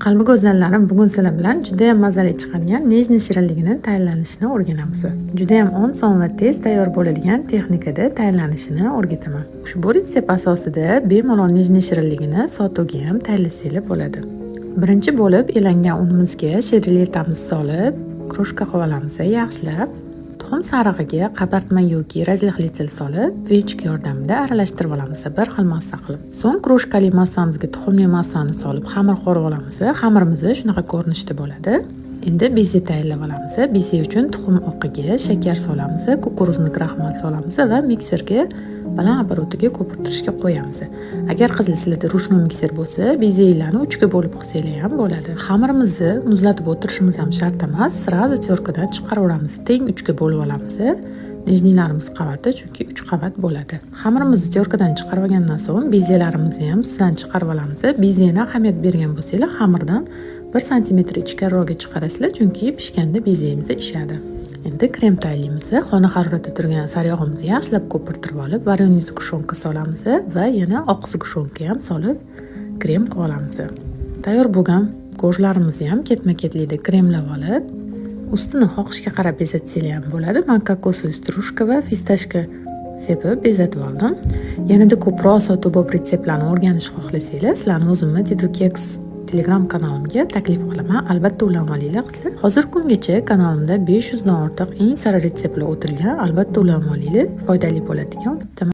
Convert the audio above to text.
Qalbi go'zallarim, bugun sizlar bilan judayam mazali chiqadigan нежный shirinligini tayyorlanishini o'rganamiz. Judayam oson va tez tayyor bo'ladigan texnikada tayyorlanishini o'rgataman. Ushbu retsept asosida bemalol нежный shirinligini sotuvga ham tayyorlasanglar bo'ladi. Birinchi bo'lib elangan unimizga shirinliklarimizni solib, крошка qilib olamiz yaxshilab. Tuxum sarig'iga qabartma yoki разрыхлитель solib, венчик yordamida aralashtirib olamiz bir xil massa qilib. So'ng крошка li massamizga tuxumli massani solib, xamir qo'rib olamiz. Xamirimiz shunaqa ko'rinishda bo'ladi. Endi beze tayyorlab olamiz. Beze uchun tuxum oqiga shakar solamiz, кукурузный kraxmal solamiz va mikserga baland оборот iga ko'pirtirishga qo'yamiz. Agar, qizlar, sizlarda ручной mikser bo'lsa, bezelarni uchga bo'lib qilsanglar ham bo'ladi. Xamirimizni muzlatib o'tirishimiz ham shart emas, сразу тёрка dan chiqaraveramiz. Teng uchga bo'lib olamiz. Нежный larimiz qavati chunki uch qavat bo'ladi. Xamirimizni тёрка dan chiqarib olgandan so'ng bezelarimizni ham ustidan chiqarib olamiz. Bezeni ahamiyat bergan bo'lsanglar, xamirdan 1 santimetr ichkariroqga chiqarasizlar, chunki pishganda bezemiz ishadi. Endi krem tayyorlaymiz. Xona haroratida turgan sariyog'imizni yaxshilab ko'pirtirib olib, вареный сгущёнка solamiz va yana oq сгущёнка ham solib krem qilib olamiz. Tayyor bo'lgan корж larimizni ham ketma-ketlikda kremlab olib, ustini xohishga qarab bezatsanglar ham bo'ladi. Men кокосовый стружка va фисташка sepib bezatib oldim. Yanada ko'proq sotuv retseptlarni o'rganishni xohlasanglar, sizlarni o'zimni Titu Keks Telegram kanalimga taklif qilaman. Albatta ulanib olinglar, qizlar. Hozirgi kungacha kanalimda 500 dan ortiq eng sara retseptlar o'tilgan. Albatta ulanib olinglar, foydali bo'ladi degan umiddaman.